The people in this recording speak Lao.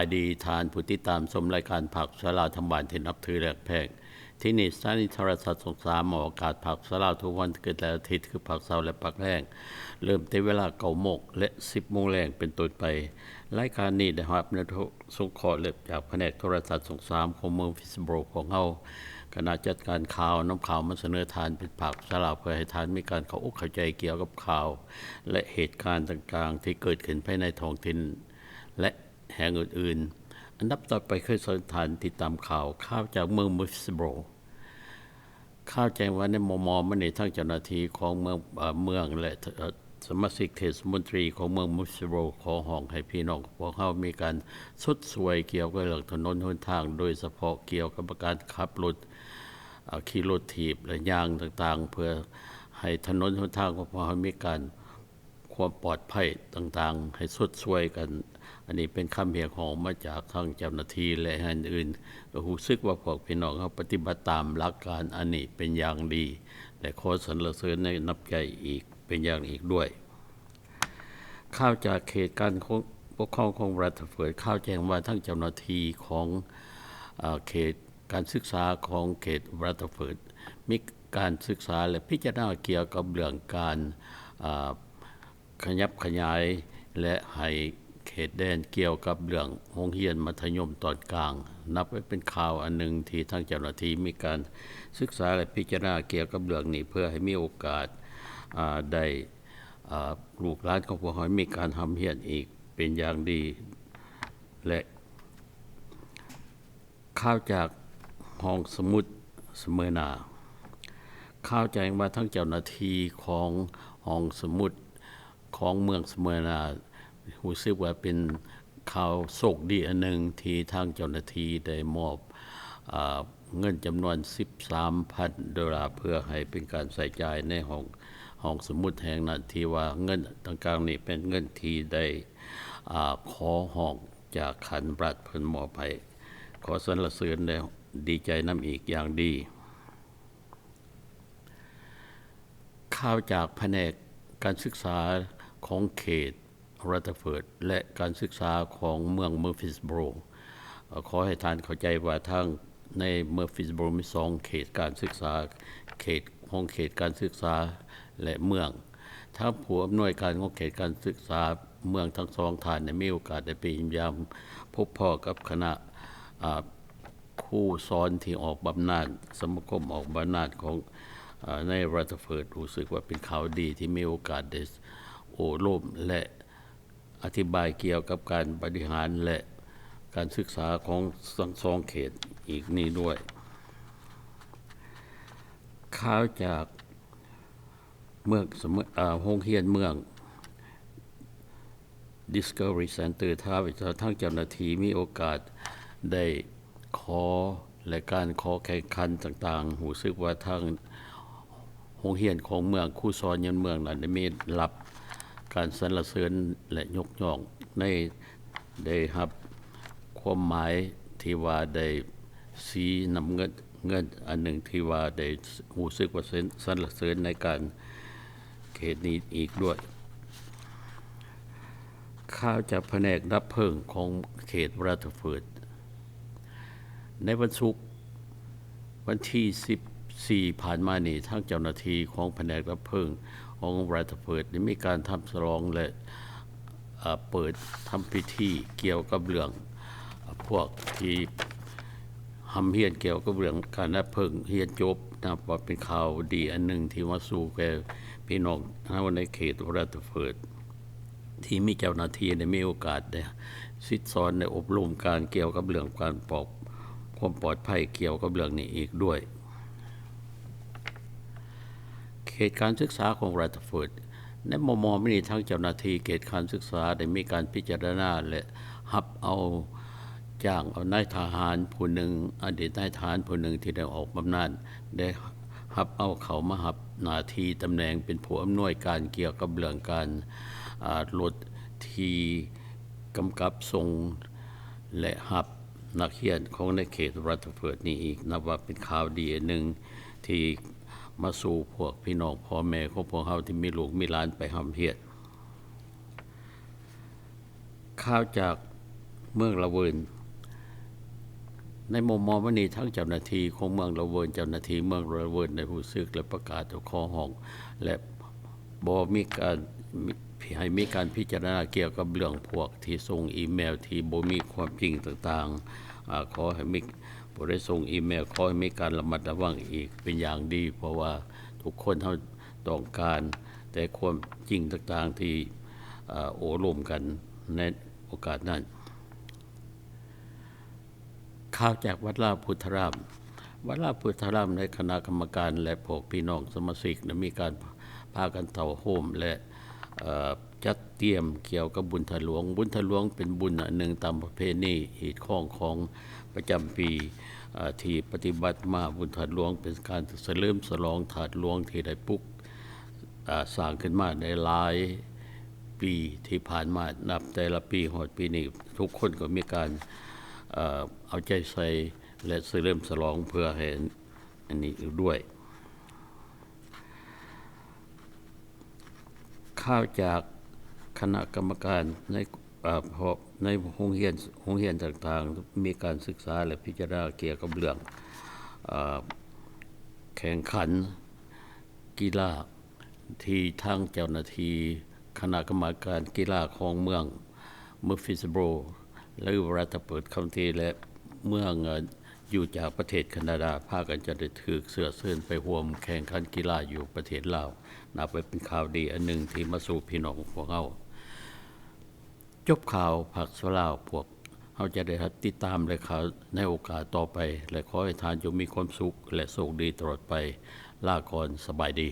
ສະບາຍດີທ່ານຜູ້ຕິດຕາມຊົມລາຍການພາກພາສາລາວທາງບ້ານທີ່ນັບຖືແລະຮັກແພງ. ທີ່ນີ້ສະຖານີໂທລະທັດຊ່ອງສາມອອກອາກາດພາກພາສາລາວທຸກວັນເກີດແລະອາທິດ ຄືພາກເສົາ ແລະ ພາກແລງ ເລີ່ມແຕ່ເວລາເກົ້າໂມງ ແລະ ສິບໂມງແລງເປັນຕົ້ນໄປ. ລາຍການນີ້ໄດ້ຮັບອະນຸສງເຄາະຈາກພະແນກໂທລະທັດຊ່ອງສາມຂອງເມືອງ Pittsburgh ຂອງເຮົາ. ຄະນະຈັດການຂ່າວນຳຂ່າວມາສະເໜີທ່ານເປັນພາກພາສາລາວ ເພື່ອໃຫ້ທ່ານມີການເຂົ້າອົກເຂົ້າໃຈກ່ຽວກັບຂ່າວ ແລະ ເຫດການຕ່າງໆທີ່ເກີດຂຶ້ນພາຍໃນທ້ອງຖິ່ນ ແລະ ແຫ່ງອື່ນໆ. ອັນດັບຕໍ່ໄປຄືເຊີນທ່ານຕິດຕາມຂ່າວ, ຂ່າວຈາກເມືອງ Pittsburgh. ຂ່າວແຈ້ງວ່າໃນມໍ່ໆມານີ້ ທາງເຈົ້າໜ້າທີ່ຂອງເມືອງ ເອີ ເມືອງ ແລະ ເອີ ສະມາຊິກເທດສະມົນຕີຂອງເມືອງ Pittsburgh ຂໍຮ້ອງໃຫ້ພີ່ນ້ອງຂອງພວກເຮົາມີການຊົດຊ່ວຍກ່ຽວກັບເລື່ອງຖະໜົນຫົນທາງ, ໂດຍສະເພາະກ່ຽວກັບການຂັບລົດ ເອີ ຂີ່ລົດຖີບ ແລະ ຍ່າງຕ່າງໆ ເພື່ອໃຫ້ຖະໜົນຫົນທາງຂອງພວກເຮົາມີການ ຄວາມປອດໄພຕ່າງໆ ໃຫ້ຊົດຊ່ວຍກັນ. ອັນນີ້ເປັນຄຳຮຽກຮ້ອງມາຈາກທາງເຈົ້າໜ້າທີ່ ແລະ ແຫ່ງອື່ນ ກໍຮູ້ສຶກວ່າພວກພີ່ນ້ອງເຮົາປະຕິບັດຕາມຫຼັກການອັນນີ້ເປັນຢ່າງດີ ແລະ ຂໍສັນລະເສີນໃນນ້ຳໃຈອີກເປັນຢ່າງອີກດ້ວຍ. ຂ່າວຈາກເຂດການປົກຄອງຂອງ Rutherford ຂ່າວແຈ້ງວ່າທາງເຈົ້າໜ້າທີ່ຂອງ ເອີ ເຂດການສຶກສາຂອງເຂດ Rutherford ມີການສຶກສາ ແລະ ພິຈາລະນາກ່ຽວກັບເລື່ອງການ ເອີ ຂະຫຍັບຂະຫຍາຍ ແລະ ໃຫ້ເຂດແດນກ່ຽວກັບເລື່ອງໂຮງຮຽນມັດທະຍົມຕອນກາງ. ນັບວ່າເປັນຂ່າວອັນໜຶ່ງທີ່ທາງເຈົ້າໜ້າທີ່ມີການສຶກສາ ແລະ ພິຈາລະນາກ່ຽວກັບເລື່ອງນີ້ ເພື່ອໃຫ້ມີໂອກາດ ອາ ໄດ້ ອາ ລູກຫຼານຂອງພວກເຮົາມີການຮ່ຳຮຽນອີກເປັນຢ່າງດີ ແລະ ຂ່າວຈາກຫ້ອງສະໝຸດສະເມີນາ. ຂ່າວແຈ້ງວ່າທາງເຈົ້າໜ້າທີ່ຂອງຫ້ອງສະໝຸດຂອງເມືອງສະເມີນາ ຮູ້ສຶກວ່າເປັນຂ່າວໂຊກດີອັນໜຶ່ງ ທີ່ທາງເຈົ້າໜ້າທີ່ໄດ້ມອບ ອາ ເງິນຈຳນວນສິບສາມພັນໂດລາ ເພື່ອໃຫ້ເປັນການໃຊ້ຈ່າຍໃນຫ້ອງ ຫ້ອງສະໝຸດແຫ່ງນັ້ນ ທີ່ວ່າເງິນດັ່ງກ່າວນີ້ເປັນເງິນທີ່ໄດ້ ອາ ຂໍຮ້ອງ ຈາກຂັ້ນລັດເພິ່ນມອບໃຫ້. ຂໍສັນລະເສີນ ແລະ ດີໃຈນຳອີກຢ່າງດີ. ຂ່າວຈາກພະແນກການສຶກສາຂອງເຂດ Rutherford ແລະ ການສຶກສາຂອງເມືອງ Murfreesboro. ເອີ ຂໍໃຫ້ທ່ານເຂົ້າໃຈວ່າທາງໃນ Murfreesboro ມີສອງເຂດການສຶກສາ, ເຂດ ຫ້ອງເຂດການສຶກສາ ແລະ ເມືອງ. ທາງຜູ້ອຳນວຍການຂອງເຂດການສຶກສາເມືອງທັງສອງທ່ານໄດ້ມີໂອກາດໄດ້ໄປຢ້ຽມຢາມພົບພໍ້ກັບຄະນະ ອາ ຄູສອນທີ່ອອກບຳນານ, ສະມາຄົມອອກບຳນານຂອງ ອາ ໃນ Rutherford. ຮູ້ສຶກວ່າເປັນຂ່າວດີທີ່ມີໂອກາດໄດ້ໂອ້ລົມ ແລະ ອະທິບາຍກ່ຽວກັບການບໍລິຫານ ແລະ ການສຶກສາຂອງທັງສອງເຂດອີກນີ້ດ້ວຍ. ຂ່າວຈາກເມືອງສະເມີ ອາ ໂຮງຮຽນເມືອງ Discovery Center ຖ້າ ຖ້າທາງເຈົ້າໜ້າທີ່ມີໂອກາດໄດ້ຂໍ ແລະ ການຂໍແຂ່ງຂັນຕ່າງໆ, ຮູ້ສຶກວ່າທາງໂຮງຮຽນຂອງເມືອງ ຄູສອນຢູ່ເມືອງນັ້ນໄດ້ມີ ຮັບການສັນລະເສີນ ແລະ ຍົກຍ້ອງ ໃນ ໄດ້ຮັບຄວາມໝາຍທີ່ວ່າໄດ້ສີນ້ຳເງິນ ເງິນອັນໜຶ່ງທີ່ວ່າໄດ້ຮູ້ສຶກວ່າເສັນ ສັນລະເສີນໃນການເຂດນີ້ອີກດ້ວຍ. ຂ່າວຈາກພະແນກດັບເພີງຂອງເຂດ Rutherford. ໃນວັນສຸກ ວັນທີສິບສີ່ຜ່ານມານີ້, ທາງເຈົ້າໜ້າທີ່ຂອງພະແນກດັບເພີງຂອງ Rutherford ໄດ້ມີການທຳສະຫຼອງ ແລະ ເປີດທຳພິທີກ່ຽວກັບເລື່ອງ ພວກທີ່ຮ່ຳຮຽນກ່ຽວກັບເລື່ອງການດັບເພີງຮຽນຈົບ, ນັບວ່າເປັນຂ່າວດີອັນໜຶ່ງທີ່ມາສູ່ແກ່ພີ່ນ້ອງເຮົາໃນເຂດ Rutherford ທີ່ມີເຈົ້າໜ້າທີ່ໄດ້ມີໂອກາດໄດ້ສິດສອນ ໄດ້ອົບຮົມການກ່ຽວກັບເລື່ອງການປອບ ຄວາມປອດໄພກ່ຽວກັບເລື່ອງນີ້ອີກດ້ວຍ. ເຂດການສຶກສາຂອງ Rutherford. ໃນມໍ່ໆມານີ້, ທາງເຈົ້າໜ້າທີ່ເຂດການສຶກສາໄດ້ມີການພິຈາລະນາ ແລະ ຮັບເອົາຈ້າງເອົານາຍທະຫານຜູ້ໜຶ່ງ, ອະດີດນາຍທະຫານຜູ້ໜຶ່ງທີ່ໄດ້ອອກບຳນານ ໄດ້ຮັບເອົາເຂົ້າມາຮັບໜ້າທີ່ຕຳແໜ່ງເປັນຜູ້ອຳນວຍການກ່ຽວກັບເລື່ອງການ ອາ ລົດທີ່ກຳກັບສົ່ງ ແລະ ຮັບນັກຮຽນຂອງໃນເຂດ Rutherford ນີ້ອີກ, ນັບວ່າເປັນຂ່າວດີອັນໜຶ່ງທີ່ມາສູ່ພວກພີ່ນ້ອງພໍ່ແມ່ຂອງພວກເຮົາທີ່ມີລູກມີຫຼານໄປຮ່ຳຮຽນ. ຂ່າວຈາກ ເມືອງລະເວີນ. ໃນມໍ່ໆມານີ້ ທັງເຈົ້າໜ້າທີ່ຂອງເມືອງລະເວີນ, ເຈົ້າໜ້າທີ່ເມືອງລະເວີນໄດ້ຮູ້ສຶກ ແລະ ປະກາດຂໍຮ້ອງ ແລະ ບໍ່ມີການ ໃຫ້ມີການພິຈາລະນາກ່ຽວກັບເລື່ອງພວກທີ່ສົ່ງອີເມວທີ່ບໍ່ມີຄວາມຈິງຕ່າງໆ. ອາ ຂໍໃຫ້ມີ ຜູ້ໃດສົ່ງອີເມວ ຂໍໃຫ້ມີການລະມັດລະວັງອີກເປັນຢ່າງດີ, ເພາະວ່າທຸກຄົນເຮົາຕ້ອງການແຕ່ຄວາມຈິງຕ່າງໆທີ່ ເອີ ໂອ້ລົມກັນໃນໂອກາດນັ້ນ. ຂ່າວຈາກວັດລາວພຸດທະລາມ. ວັດລາວພຸດທະລາມ ໃນຄະນະກຳມະການ ແລະ ພວກພີ່ນ້ອງສະມາຊິກ ໄດ້ມີການພາກັນເຕົ້າໂຮມ ແລະ ເອີ ຈັດຕຽມກ່ຽວກັບບຸນທາດຫຼວງ. ບຸນທາດຫຼວງເປັນບຸນອັນໜຶ່ງຕາມປະເພນີຮີດຄອງຂອງປະຈຳປີ ເອີ ທີ່ປະຕິບັດມາ. ບຸນທາດຫຼວງເປັນການສະເຫຼີມສະຫຼອງທາດຫຼວງທີ່ໄດ້ປຸກ ອາ ສ້າງຂຶ້ນມາໃນຫຼາຍປີທີ່ຜ່ານມາ, ນັບແຕ່ລະປີຮອດປີນີ້ ທຸກຄົນກໍມີການ ເອີ ເອົາໃຈໃສ່ ແລະ ສະເຫຼີມສະຫຼອງເພື່ອໃຫ້ອັນນີ້ອີກດ້ວຍ. ຂ່າວຈາກຄະນະກຳມະການໃນ ເອີ ເພາະໃນໂຮງຮຽນ ໂຮງຮຽນຕ່າງໆ ມີການສຶກສາ ແລະ ພິຈາລະນາກ່ຽວກັບເລື່ອງ ເອີ ແຂ່ງຂັນ ກິລາ ທີ່ທາງເຈົ້າໜ້າທີ່ຄະນະກຳມະການກິລາຂອງເມືອງ Murfreesboro ຫຼື Rutherford County ແລະ ເມືອງ ເອີ ຢູ່ຈາກປະເທດຄານາດາ ພາກັນຈະໄດ້ຖືກເຊື້ອເຊີນໄປຮ່ວມແຂ່ງຂັນກິລາຢູ່ປະເທດລາວ, ນັບວ່າເປັນຂ່າວດີອັນໜຶ່ງທີ່ມາສູ່ພີ່ນ້ອງຂອງພວກເຮົາ. ຈົບຂ່າວພາກສາລາວ, ພວກເຮົາຈະໄດ້ຮັບຕິດຕາມລາຍຂ່າວໃນໂອກາດຕໍ່ໄປ ແລະ ຂໍໃຫ້ທ່ານຈົ່ງມີຄວາມສຸກ ແລະ ໂຊກດີຕະຫຼອດໄປ. ລາກ່ອນ, ສະບາຍດີ.